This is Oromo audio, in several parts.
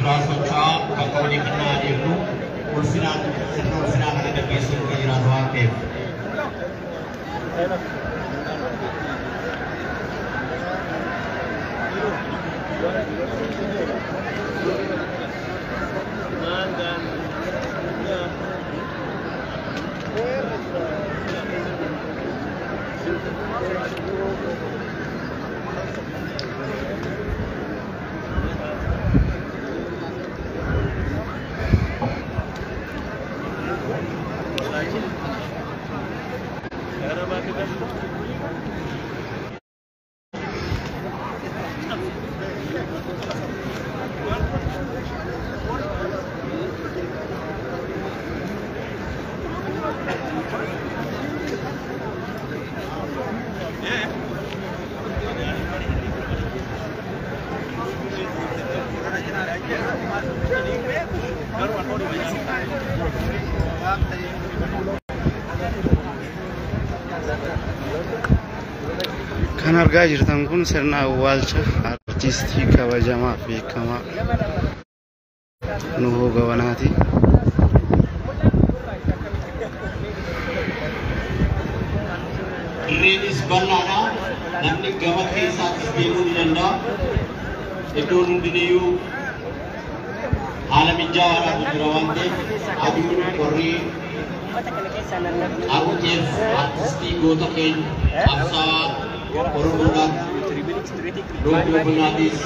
Fuulduraa socho'aa bakka walii kennaa adeemnu ulfinaan sirna ulfinaa kana gaggeessuun irra jiraatu waan ta'eef. Kan argaa jirtan kun sirna awwaalcha artistii kabajamaa fi beekamaa Nuhoo Gabanaati. Dirreenis bal'aadha. Namni gama keessaattis deemuu ni danda'a. Iddoon hundiniyyuu haala mijaawaadhaan jira waan ta'eef aduun qorrii haguugeef artistii goota keenya qabsaa'aa Oromoodhaan Nuhoo Gobanaatis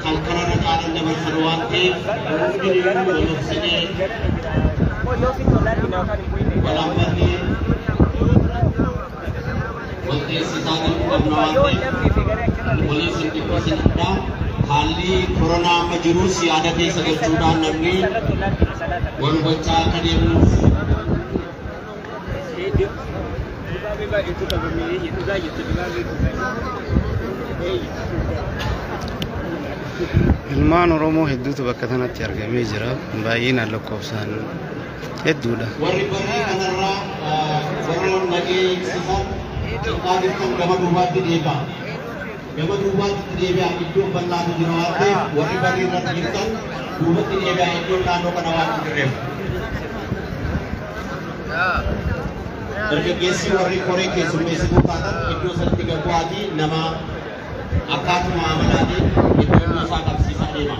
kan kanarra caalan dabarsan waan ta'eef hundiniyyuu wal obsinee wal hammannee wal teessisaa deemuu qabna waan ta'eef waliin sin dhiphisinadha. Haalli koronaa amma jirus yaada keessa galchuudhaan namni wal hubachaa akka deemuuf Ilmaan Oromoo hedduutu bakka kanatti argamee jira. Baay'inaan lakkoofsaan hedduudha. Warri barrii kanarraa warra nagee eegsisan xiqqaa jirtan gama duubaatti deebi'a. Gama duubaatti deebi'a iddoon bal'aatu jira waan ta'eef warri barrii irratti jirtan duubatti deebi'a iddoon naannoo kana waan hin jirreef. Dargaggeessi warri koree keessummeessituu taatan iddoo sanitti gad bu'aatii nama akkaatuma amalaatiin iddoo iddoo isaa qabsiisaa deema.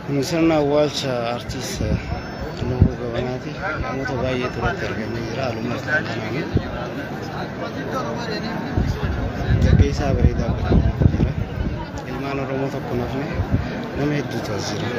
Kun sirna awwaalcha artiist Nuhoo Gabanaati. Namoota baay'eetu irratti argamee jira. Haaluma kanaan gaggeessaa bareedaa godhamaa jira. Ilmaan Oromoo tokko nafne nama hedduutu as jira.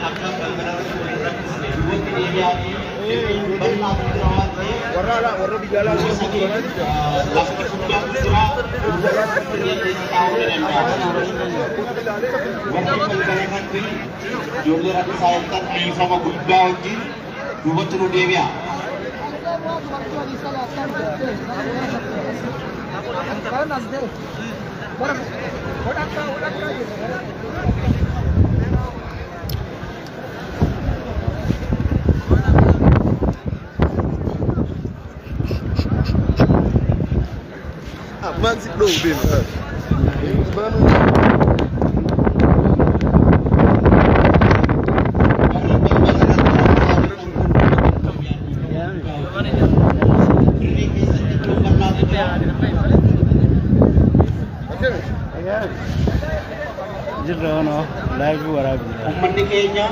Akka balbala irratti wal hin rakkisne duubatti deebi'aatii dirreen bal'aatu jira waan ta'eef Warra biyya alaa lafti guddaatu jira, dirree keessa taa'uu ni danda'ama. Warri balbala irratti ijoollee rakkisaa jirtan dhiifama guddaa wajjin duubatti nu deebi'a. Man si dhow deema. Warri balbala irratti rakkisaa jirtan kun duubatti nu deebi'a. Dirree keessatti iddoo bal'aatu jira. Jirra honoo laayivii waraabuu jira. Uummanni keenya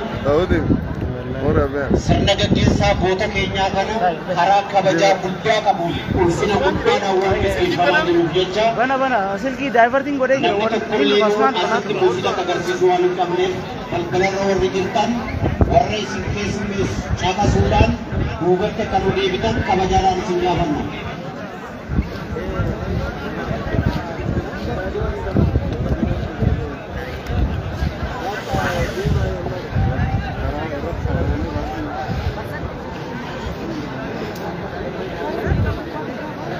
Warra sirna gaggeessaa goota keenyaa kana karaa kabajaa guddaa qabuun ulfina guddaan hawwaasa gaggeeffamaa jiruuf jecha Bana bana silkii daayivartiin godhee jira namni warra tokko illee asumaan asitti muuziqaa agarsiisuu waan hin qabneef balbalarra warri jirtan warra isin keessummeessu caqasuudhaan duubatti akka nu deebitan kabajaadhaan isin gaafanna.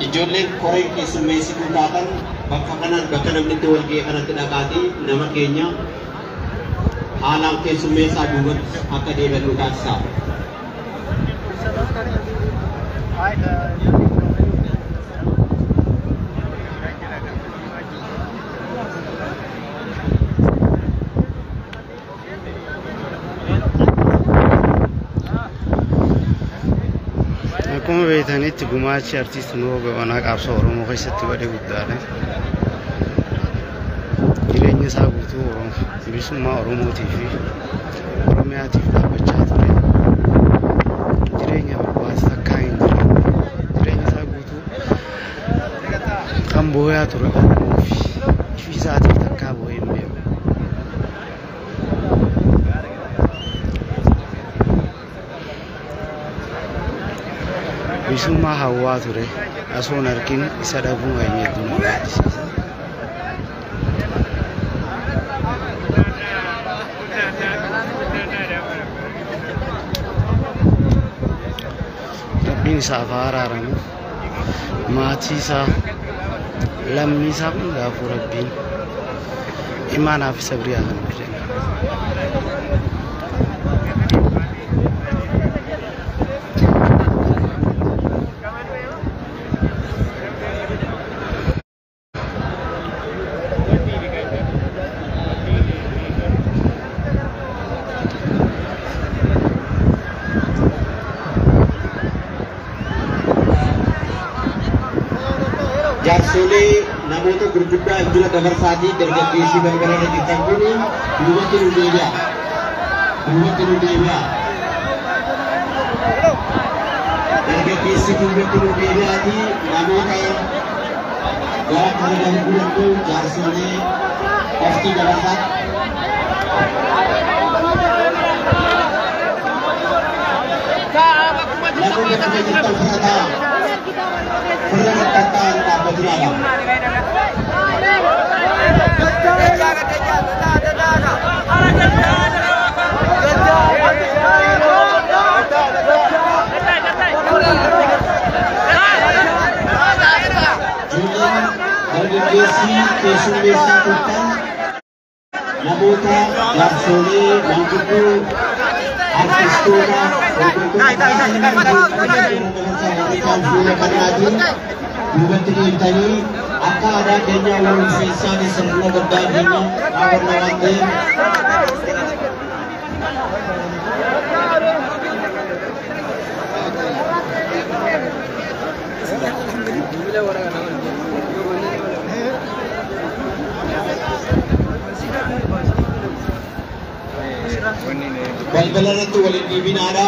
Ijoolleen koree keessummeessituu taatan bakka kanaan bakka namni itti wal ga'e kanatti dhaqaatii nama keenya haalaan keessummeessaa duubatti akka deebi'an nu taasisaa. Akkuma beektanitti gumaachi artiist Nuhoo Gobanaa qabsoo Oromoo keessatti godhe guddaadha. Jireenya isaa guutuu Oromoo bilisummaa Oromootii fi Oromiyaatiif dhaabbachaa ture. Jireenya barbaade takkaa hin jiraanne. Jireenya isaa guutuu kan booyaa ture Oromoo fi ifii isaatiif takkaa boo'ee hin beeku. Bilisummaa hawwaa ture osoo hin argin isa dhabuun keenya hedduu nama gaddisiisa. Rabbiin isaaf haa araaramu. Maatii isaa, lammii isaa hundaafuu Rabbiin imaanaa fi sabrii haa kennuuf jenna. Jaarsolee namoota gurguddaa dura dabarsaatii dargaggeessii balbala irra jirtan kun duubatti nu deebi'a. Duubatti nu deebi'a. Dargaggeessi duubatti nu deebi'aatii namoota gara kana darbuu danda'u jaarsolee qofti dabarsaa. Namoota kana jirtan fira ta'a. Fira tatta'an dhaabbatinaadha. Ijoolleen dargaggeessii keessummeessaa turtan namoota jaarsolee manguddoo artistoota hordoftoota fuula kanaatiin duubatti deemtanii akka aadaa keenyaa wal ulfeessaan sirna gaddaa keenya raawwanna waan ta'eef balbala irratti waliin dhiibinaadha.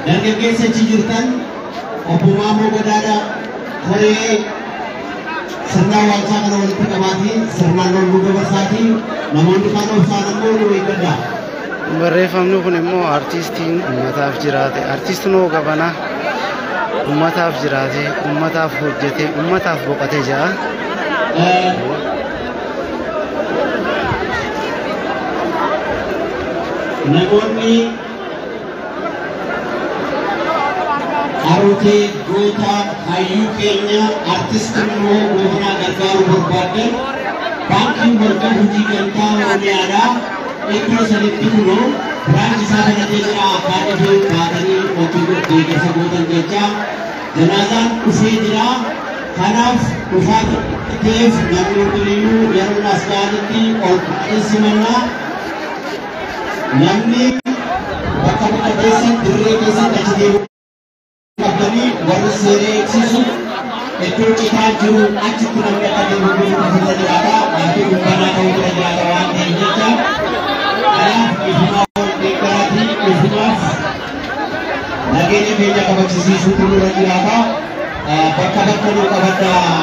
Dargaggeessa achi jirtan obbo Maammoo Godaadha koree sirna awwaalchaa kana walitti qabaatii sirnaan ol nu dabarsaatii namoonni kaan obsaan ammoo nu eeggadha. Barreeffamni kun immoo artiistiin uummataaf jiraate, artiistiin hoo qabanaa uummataaf jiraate, uummataaf hojjete, uummataaf boqote jedha. Namoonni Harutee goota hayyuu keenya artistii immoo Goobanaa gargaaruu barbaadan baankiin waldaa hojii gamtaa Oromiyaadhaa iddoo sanitti kunoo biraanchi isaa banatee jira abbaa dhufee baatanii hojii deeggarsa gootan jecha janaazaan dhufee jira. Kanaaf dhufaa ta'eef namni hundiniyyuu yeroo as ga'anitti ol ba'anii simannaa namni bakka bakka keessan dirree keessatti achi deemuu qabdanii warri seeree eegsisu iddoo citaa jiru achitti namni akka deemu godhutu irra jiraata. Maatii gubbanaa ta'uu bira jiraata waan ta'eef jecha. Kanaaf ifumaa wal deeggaraatii ifumaaf nageenya keenya kabachisiisuutu nurra jiraata. Bakka bakka nu qabadhaa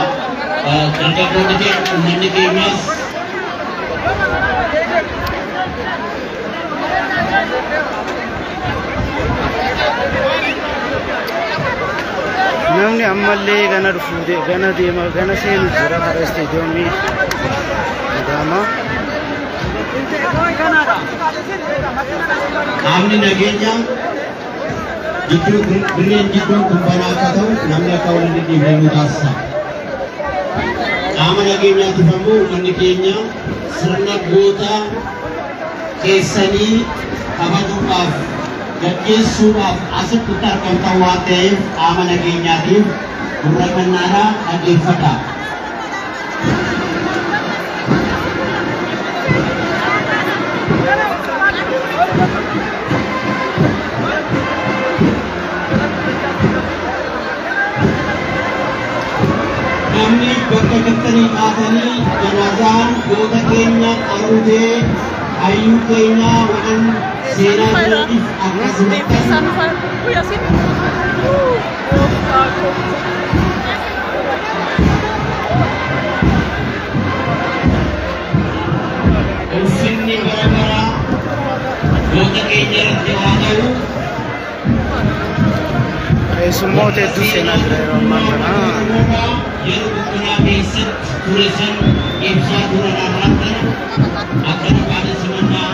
dargaggoonni keenya uummanni keenyas Namni ammallee gana dhufuu gana deema gana seenu jira karaa isteediyoomii Adaamaa. Qaamni nageenya jidduu dirreen jidduun kun banaa akka ta'u namni akka wal hin dhidhiibne nu taasisa. Qaama nageenyaatiif ammoo uummanni keenya sirna goota keessanii kabajuudhaaf gaggeessuudhaaf asitti argamtan waan ta'eef qaama nageenyaatiif gurra kennaadhaa dhaggeeffadhaa. Namni bakka jirtanii kaatanii janaazaan goota keenya qaruutee hayyuu keenya waan seenaa jiraniif akkasumattan ulfinni bara baraa goota keenya irratti haa ta'u. Keessummoota hedduu seenaa jira yeroo ammaa kana. Yeroo dukkanaa keessatti ture san ibsaa turan har'aan kana akka dhugaadha simannaa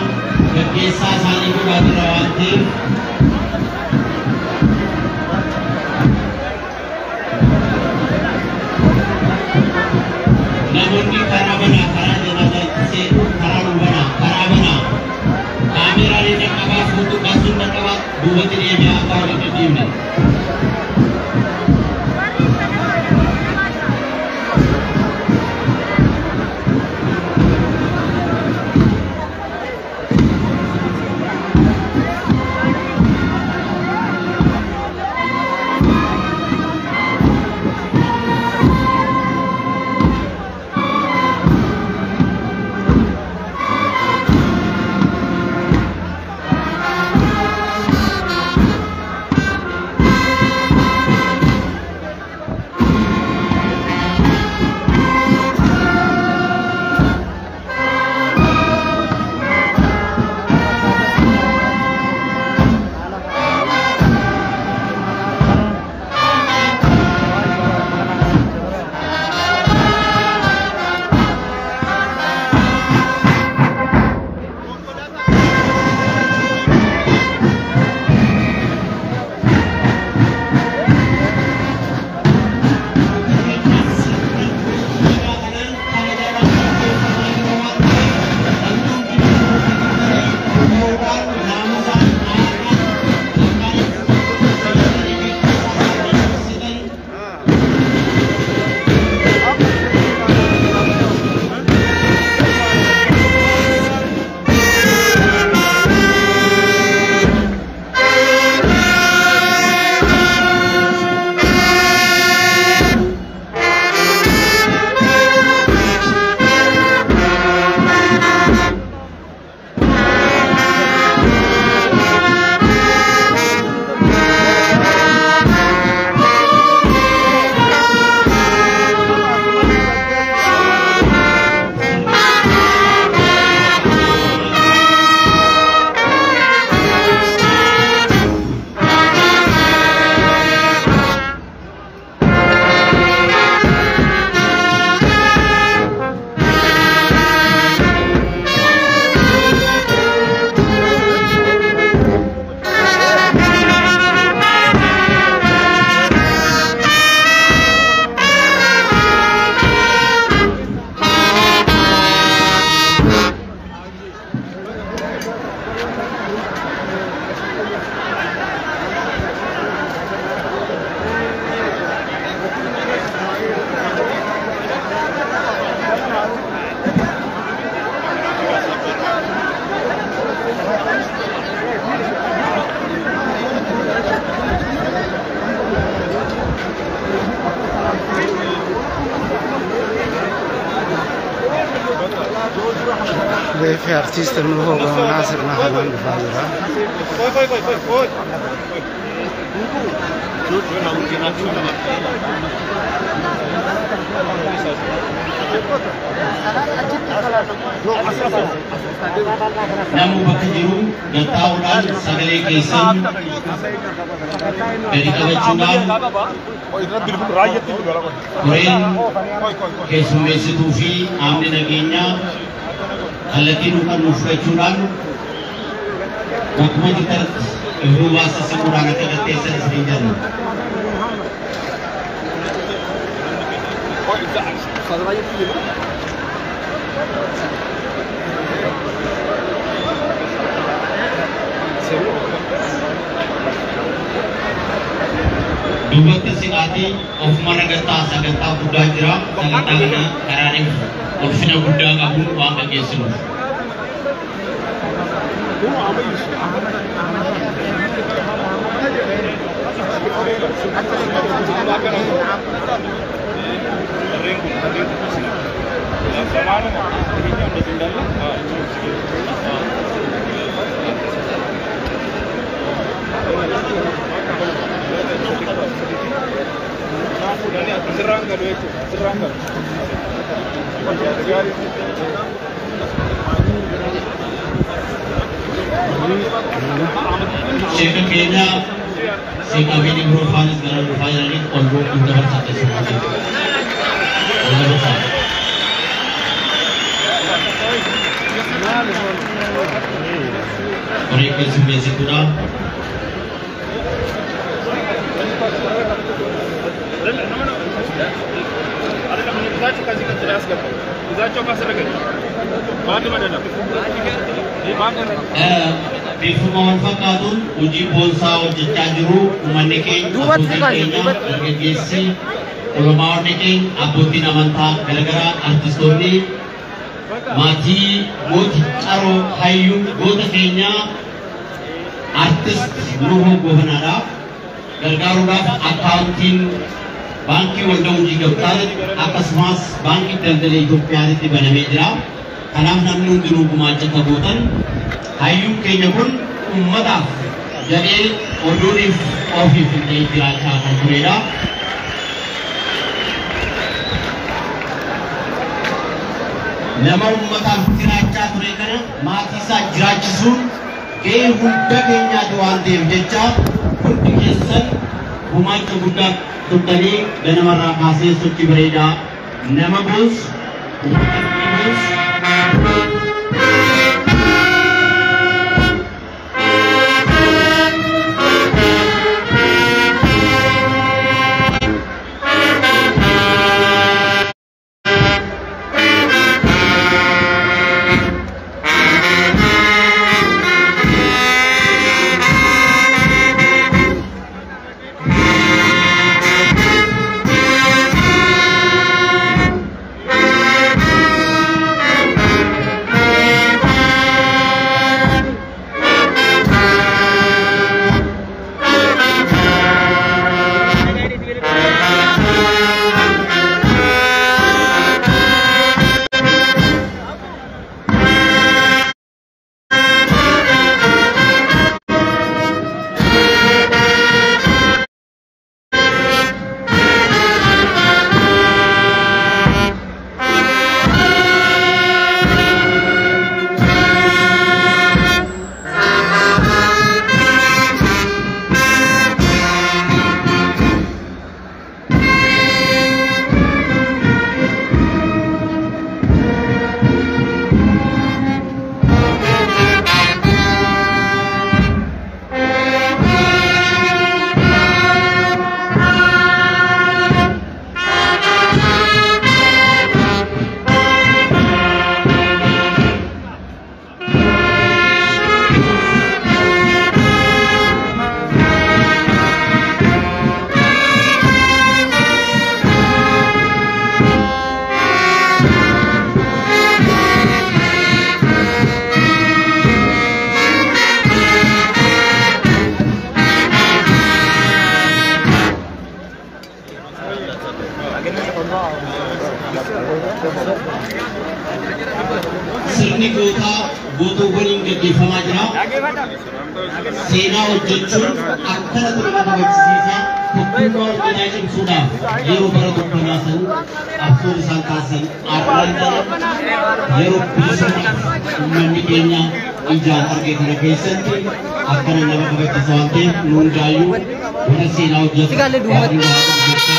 gaggeessaa isaanii godhaa jira waan ta'eef namoonni karaa banaa karaa janaazaa itti seenu karaa nu banaa karaa banaa kaameraalee dhaqqabaa fuutuu kaasuun dhaqqabaa duubatti deebi'aa akka wal hin dhidhiibne. Reeffi artiist Nuhoo Goonaa sirna kanaan dhufaa jira. Namuu bakka jiru gattaa'uudhaan sagalee keessan gadi qabachuudhaan koreen keessummeessituu fi qaamni nageenyaa kallattii nu qabnu fudhachuudhaan bakkuma jirtanitti ifuu baasisimuudhaan akka gatteessan isiniin jenna. Duubatti siqaatii ofuma ragattaa sagantaa guddaa jira. Sagantaa kana karaan ulfina guddaa qabuun waan gaggeessinuuf. Sheeka keenya Sheek Abiy Biroo faanis gara dhufaa jiraniif ol ol dabarsaa keessumaa ol dabarsaa. Koree keessummeessituudha. Bifuma wal fakkaatuun hojii boonsaa hojjechaa jiru uummanni keenya abbootiin keenya dargaggeessi ulamaa'onni keenya abbootiin amantaa garagaraa artistoonni maatii mooti qaroo hayyuu goota keenyaa artist Nuhoo Goobanaadha. Gargaaruudhaaf akkaawuntiin baankii waldaa hojii gamtaa akkasumas baankii daldala Itoophiyaatti banamee jira. Kanaaf namni hundinuu gumaacha akka gootan hayyuun keenya kun uummataaf jedhee oduuniif ofiif illee jiraachaa kan turedha. Nama uummataaf jiraachaa ture kana maatii isaa jiraachisuun gahee hunda keenyaati waan ta'eef jecha hundi keessan gumaacha guddaa turtanii ganamarraa kaasee sochii bareedaa nama boonsu uummata boonsu. Sirni gootaa gootawwaniin gaggeeffamaa jira. Seenaa hojjechuun akkana nama kabajsiisa. Tokkummaa Oromiyaa cimsuudhaaf yeroo bara dukkanaa san qabsoon isaan taasisan arraan yeroo bilisummaa uummanni keenya ijaan arge kana keessatti akkana nama kabachiisa waan ta'eef nu hundaayyuu warra seenaa hojjetu Rabbiin haa godhu.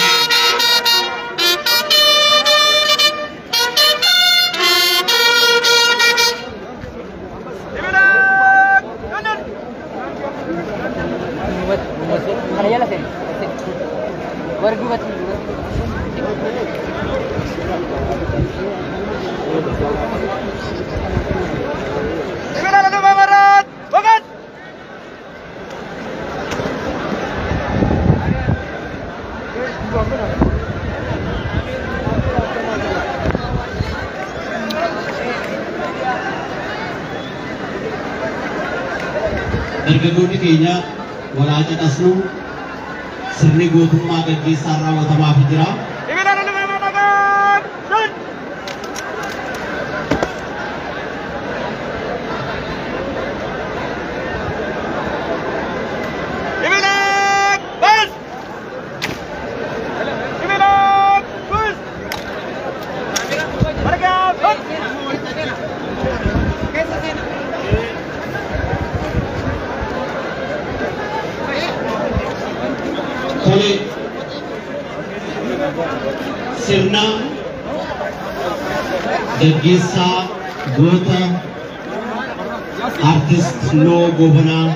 Dargaggoonni keenya walaa caqasnu sirni gootummaa gaggeessaan raawwatamaaf jira. Sirna gaggeessaa goota artist Nuhoo Gobanaa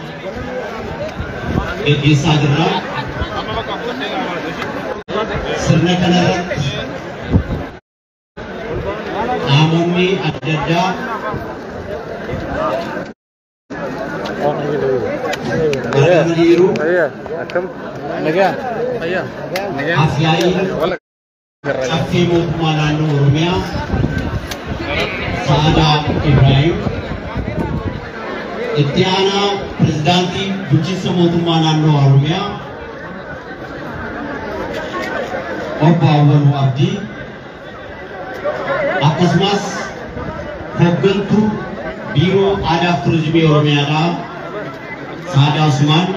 gaggeessaa jirra. Sirna kanarratti qaamonni adda addaa argamaniiru. Afyaa'iin Caffee mootummaa naannoo Oromiyaa Sa'aadaa Ibrahim, itti aanaa pirezidaantii bulchiinsa mootummaa naannoo Oromiyaa Obbo Awwaluu Abdii, akkasumas hooggantuu Biiroo Aadaa fi Turizimii Oromiyaadhaa Sa'aadaa Usmaan,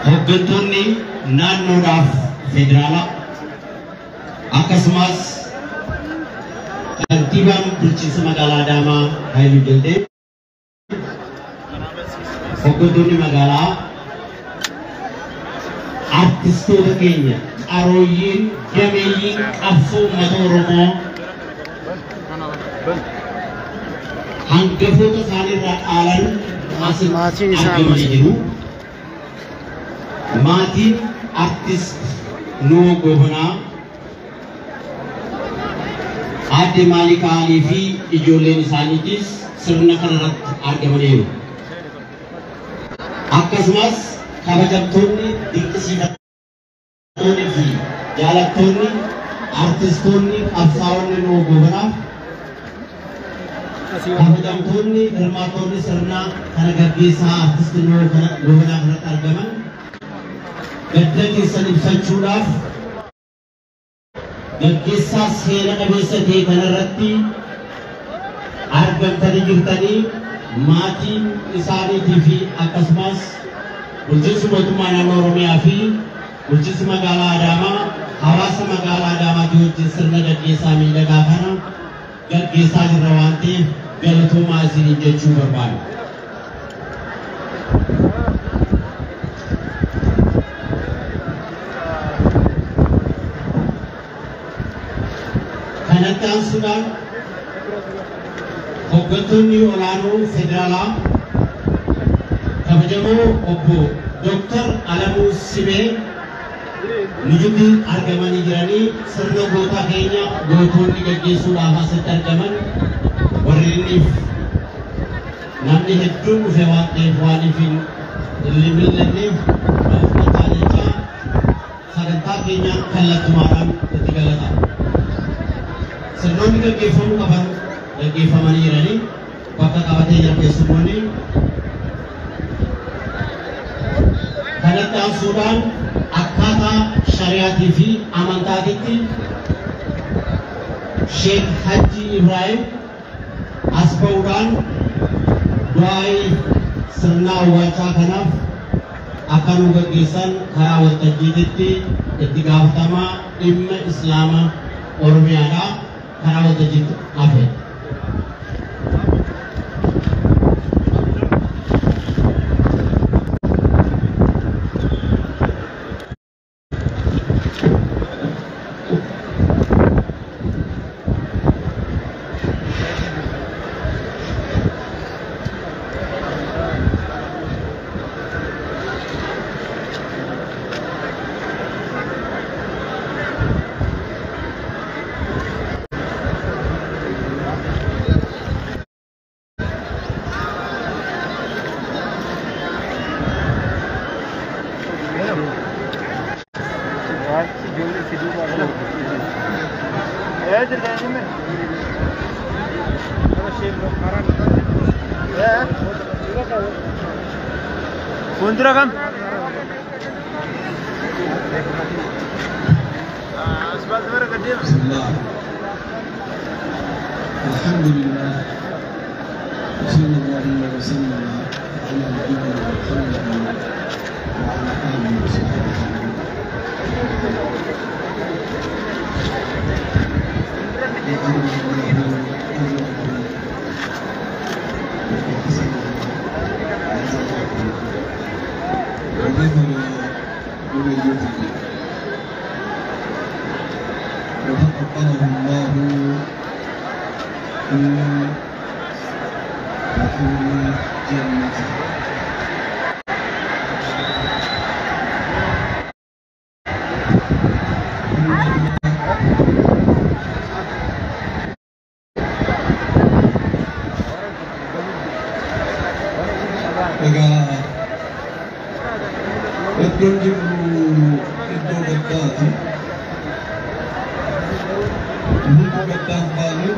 hooggantoonni naannoodhaaf federaalaa, akkasumas kantiibaan bulchiinsa magaalaa Adaamaa Haayiluu Jaldee, hooggantoonni magaalaa, artistoota keenya qarooyyiin gameeyyiin qabsoo uummata Oromoo hangafoota isaaniirraa dhaalan asitti argamanii jiru. Maatiin artist Nuhoo Gobanaa, Aadde Maalikaa Alii fi ijoolleen isaaniitis sirna kanarratti argamaniiru. Akkasumas kabajamtoonni, dinqisiifattoonni fi jaalattoonni artistoonni qabsaa'onni Nuhoo Gobanaaf kabajamtoonni hirmaattoonni sirna kana gaggeessaa artist Nuhoo Gobanaa kanatti argaman gadda keessan ibsachuudhaaf gaggeessaa seera qabeessa ta'e kanarratti argamtanii jirtanii maatiin isaaniitii fi akkasumas bulchiinsi mootummaa naannoo Oromiyaa fi bulchiinsi magaalaa Adaamaa hawaasa magaalaa Adaamaatii wajjin sirna gaggeessaa miidhagaa kana gaggeessaa jirra waan ta'eef galatoomaa isiniin jechuu barbaadu. Kanatti aansuudhaan hooggantoonni olaanoo federaalaa kabajamoo obbo Dooktar Alamuu Simee nuti argamanii jiranii sirna gootaa keenya gootonni gaggeessuudhaaf asitti argaman warreenniif namni hedduun dhufe waan ta'eef waaniif hin mil'anneef mataa jechaa sagantaa keenya kallattumaadhaan itti galata. Sirnoonni gaggeeffamuu qaban gaggeeffamanii jiranii bakka qabatee jira keessummoonni. Kanatti aansuudhaan akkaataa shari'aatii fi amantaatitti Sheek Hajji Ibrahim as ba'uudhaan du'aa'ii sirna awwaalchaa kanaaf akka nu gaggeessan karaa waltajjiititti itti gaafatamaa dhimma Islaama Oromiyaadha karaa waltajjiitti hafe. Fuuldura kam? بسم الله الحمد لله وصلى الله وسلم على نبينا محمد وعلى اله وصحبه وغفر لميته وتقبله الله في دخول جنته. Egaa iddoon jirru iddoo gaddaati. Hundi gaddaan baane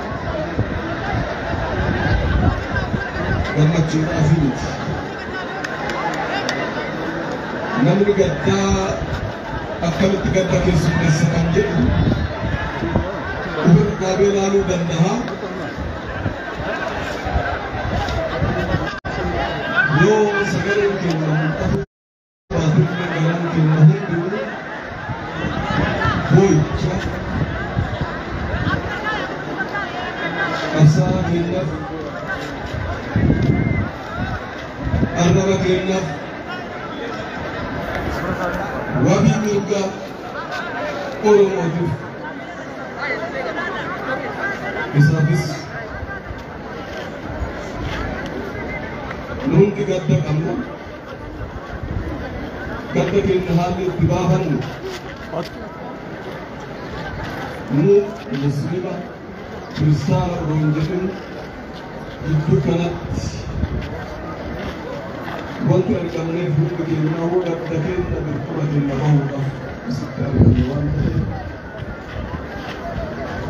gammachuudhaaf miti. Namni gaddaa akkamitti gadda keessummeessa kan jedhu ofirra dhaabee ilaaluu danda'a. Yoo sagaleen keenya mul'atu baatullee garaan keenya hunduu boo'icha qabsaa'aa keenyaaf arraba keenyaaf wabii mirga Oromootiif isaafis nu hundi gadda qabna. Gadda keenya haalli itti baafannu nu muslima kiristaana odoo hin jedhin gidduu kanatti wanti argamneef hundi keenya hoo gadda keenya dirqama keenya bahuudhaaf asitti argamne waan ta'eef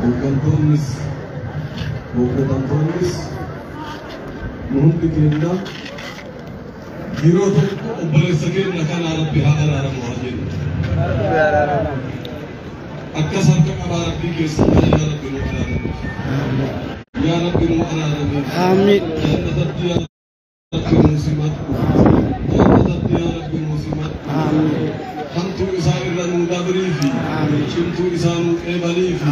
hooggantoonnis hooggantoonnis nu hundi keenya yeroo tokko obboleessa keenya kanaa Rabbi haa araaramu haa jennu. Akkas harka qabaa Rabbii keessa yaa Rabbi nu araarami. Yaa Rabbi nu araarami. Amiin. Jannatatti yaa Rabbi nu simadhu. Jannatatti yaa Rabbi nu simadhu. Amiin. Hamtuu isaa irra nuu dabriifi. Cimtuu isaa nuu qeebaliifi.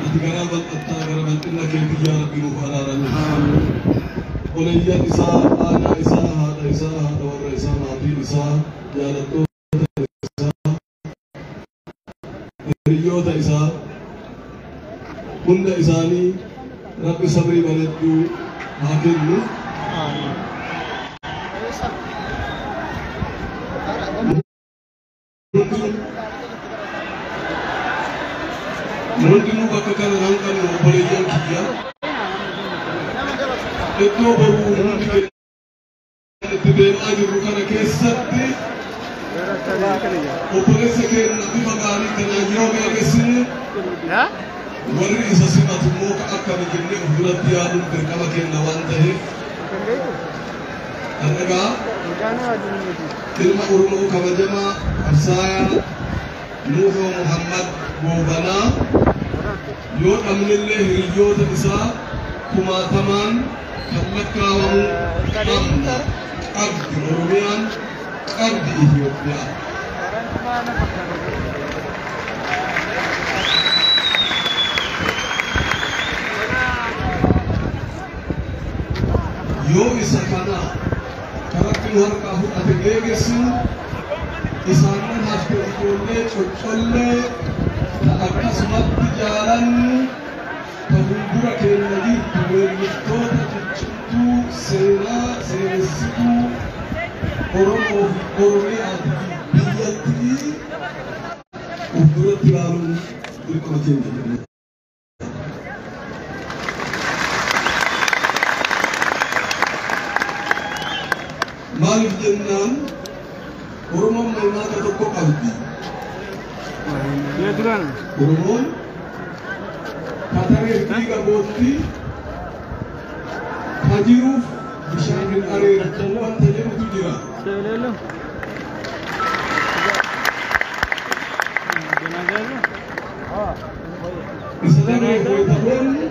Ati garaa bal'attaa gara bal'ina keetii yaa Rabbi nuuf araarami. Obboleeyyan isaa, haadha isaa, haadha isaa, haadha warra isaa, maatii isaa, jaalattoota isaa, hiriyoota isaa, hunda isaanii Rabbi sabrii bareedduu haa kennu. Hundinuu bakka kana hanqannu obboleeyyan kiyya. Iddoo boruu hundi keenya itti deemaa jirru kana keessatti obboleessa keenya bifa gaarii kanaan yoo geessine warri isa simatu immoo akkami jennee of duratti yaaduun dirqama keenya waan ta'eef har'agaa ilma Oromoo kabajamaa Qabsaayaa Nuuhoo Muhammad Goobanaa Yoo dhabnellee hiriyoota isaa kumaatamaan kan lakkaawamu qabna, qabdi Oromiyaan, qabdi Itoophiyaa. Yoo isa kana karatti nu harkaa fudhate geegessinu isaanan hafte ijoollee coccollee ta akkasumatti jaalannu ta fuuldura keenya jirtu weelliftoota ciccimtuu seenaa seenessituu Oromoo fi Oromiyaati fi biyyattii of duratti ilaaluun dirqama keenya jenna. Maaliif jennaan Oromoon mammaaksa tokko qabdi. Oromoon katareef dhiiga bootti ka jiruuf bishaan hin areertu wanta jedhutu jira. Isa dareef wayita boonnu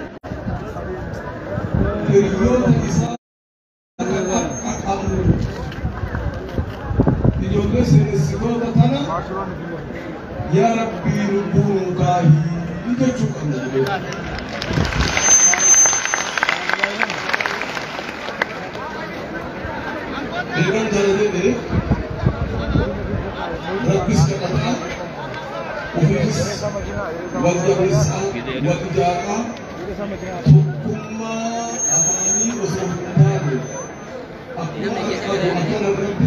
hiriyoota isaa kan akka qabnu ijoollee seenessitoota tana yaa Rabbii lubbuu nuu kaahii jechuu qabna jedhee. Eegan kana jedhee Rabbis kadhataa ofiifis wal jabeessaa wal ijaaraa tokkummaa afaanii osoo hin taane akkuma qabu akkana irratti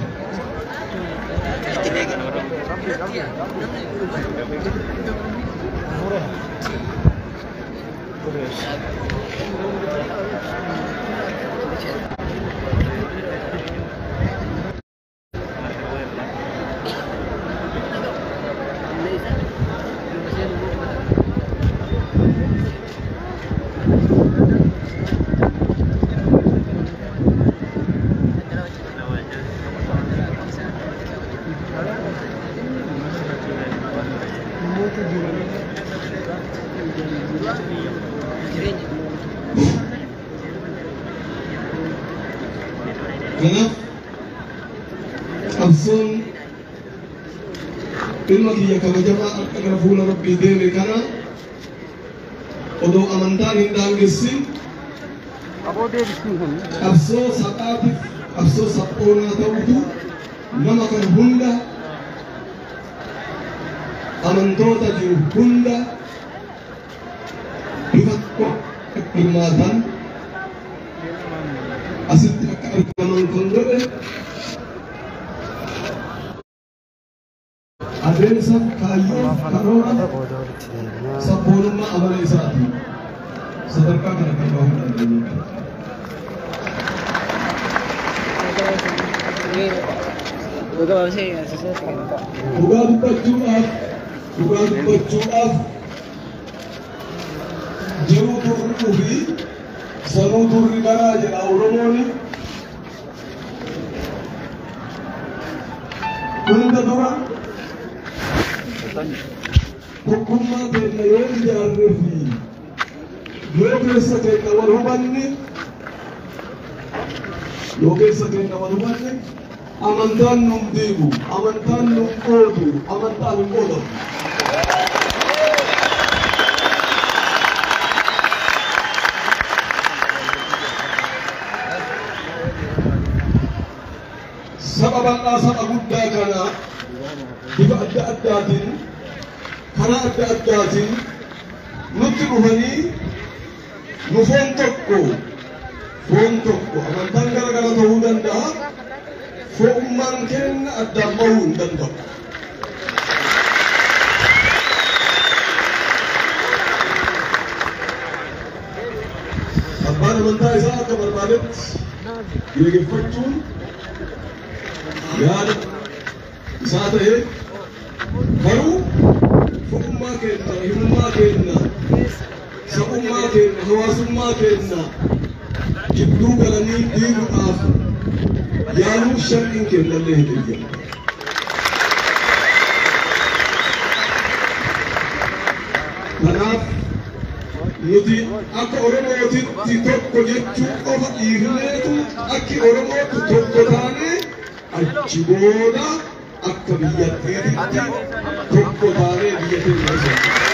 Kanaaf qabsoon ilma kiyya kabajamaa akka gara fuula Rabbii deeme kana odoo amantaan hin daangessin qabsoo saqaatiif qabsoo sabboonaa ta'utu nama kan hunda amantoota jiru hunda bifa tokko hirmaatan asitti akka argaman kan godhe adeemsa kaayyoo karoora sabboonummaa amala isaati sadarkaa kana kan bahuu dandeenye. Dhugaa dubbachuudhaaf jiruu turruu fi sanuu turri garaa jedha Oromoon. Hunda dura tokkummaa keenya yoo ijaarree fi yoo keessa keenya wal hubanne amantaan nun diigu, amantaan nun qoodu, amantaan hin qoodamu. Saba bal'aa saba guddaa kana bifa adda addaatiin karaa adda addaatiin nutti dhufanii nu foon tokko amantaan gara gara ta'uu danda'a. Fo'ummaan keenya addaan bahuu hin danda'u. Abbaan amantaa isaa akka barbaadetti geegeffachuun yaada isaa ta'ee garuu fo'ummaa keenya, rahimummaa keenya, sabummaa keenya, hawaasummaa keenya jidduu galanii diiguudhaaf yaaluu sharriin kennallee hin eeyyamu. Kanaaf Nuti akka Oromootitti tokko jechuu qofa dhiifneetu akki Oromootti tokko taanee achi booda akka biyyattiitti tokko taanee biyya keenya misoomsina.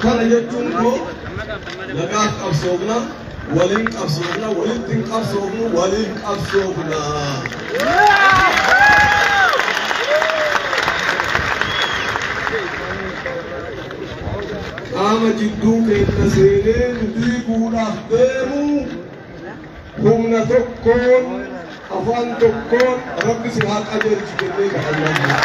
Kana jechuun koo nagaaf qabsoofna, waliin qabsoofna, walitti hin qabsoofnu, waliin qabsoofna. Qaama jidduu keenya seenee nu diiguudhaaf deemu humna tokkoon afaan tokkoon Rabbi si haa qajeelchu jennee kadhannaa.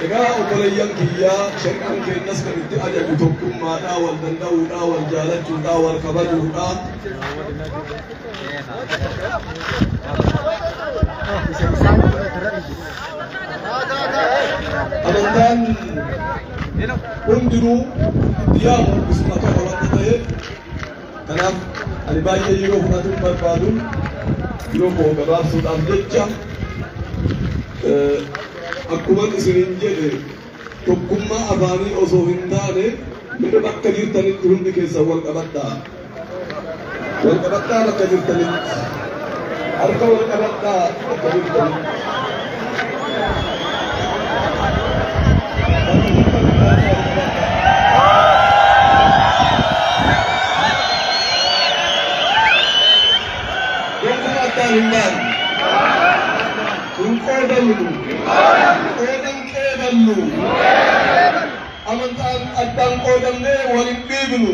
Egaa obboleeyyan kiyyaa, shari'aan keenyas kan itti ajaju tokkummaadhaa, wal danda'uudhaa, wal jaalachuudhaa, wal kabajuudhaa. Amantaan hundinuu itti yaamu isuma kana wanta ta'eef, kanaaf ani baay'ee yeroo fudhatuun barbaadu, yeroo koo gabaabsuudhaaf jecha, akkuma isiniin jedhe tokkummaa afaanii osoo hin taane mee bakka jirtanitti hundi keessan wal qabadhaa. Wal qabadhaa bakka jirtanitti. Harka wal qabadhaa bakka jirtanitti. Bakka jirtanitti harka wal qabadhaa. Gonkumaa addaan hin baanu. Hin qoodamnu. Qoodan qeeballu. Amantaan addaan qoodamnee wal hin dhiibnu.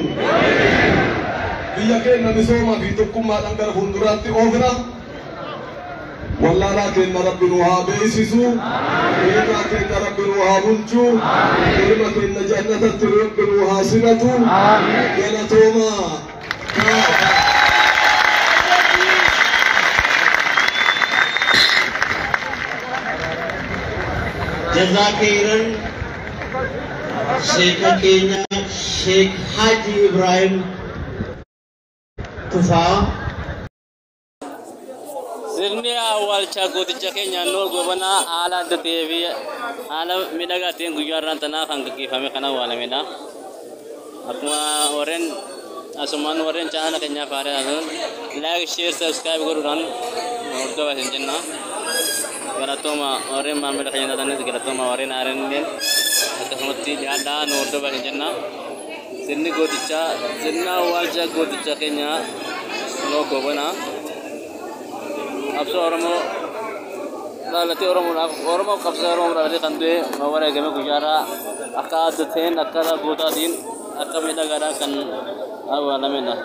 Biyya keenya misoomaa fi tokkummaadhaan gara fuulduraatti oofna. Wallaalaa keenya Rabbi nu haa beeksisu. Beekaa keenya Rabbi nu haa bulchu. Ilma keenya jannatatti Rabbi nu haa simatu. Galatoomaa. Jazaa khairan Sheeka keenya Sheek Haji Ibrahim Tufaa. Sirni awwaalchaa gooticha keenya Noor Gobanaa haala adda ta'ee fi haala miidhagaa ta'een guyyaa har'aan tanaa kan gaggeeffame kan awwaalamedha. Akkuma warreen asumaan warreen chaanala keenyaaf haaraa taatan like, share, subscribe godhuudhaan hordofaa isin jenna. Galatooma warreen maamila keenya taatanis, galatooma warreen haaraan illee akkasumatti dhiyaadhaa nu hordofaa isin jenna. Sirni gootichaa, sirna awwaalcha gooticha keenya Noor Gobanaa, qabsoo Oromoo dhalatee Oromoodhaaf, Oromoo qabsoo Oromoo dhalatee kan du'e wareegame guyyaarraa akka adda ta'een, akka gootaatiin, akka miidhagaadhaan kan awwaalamedha.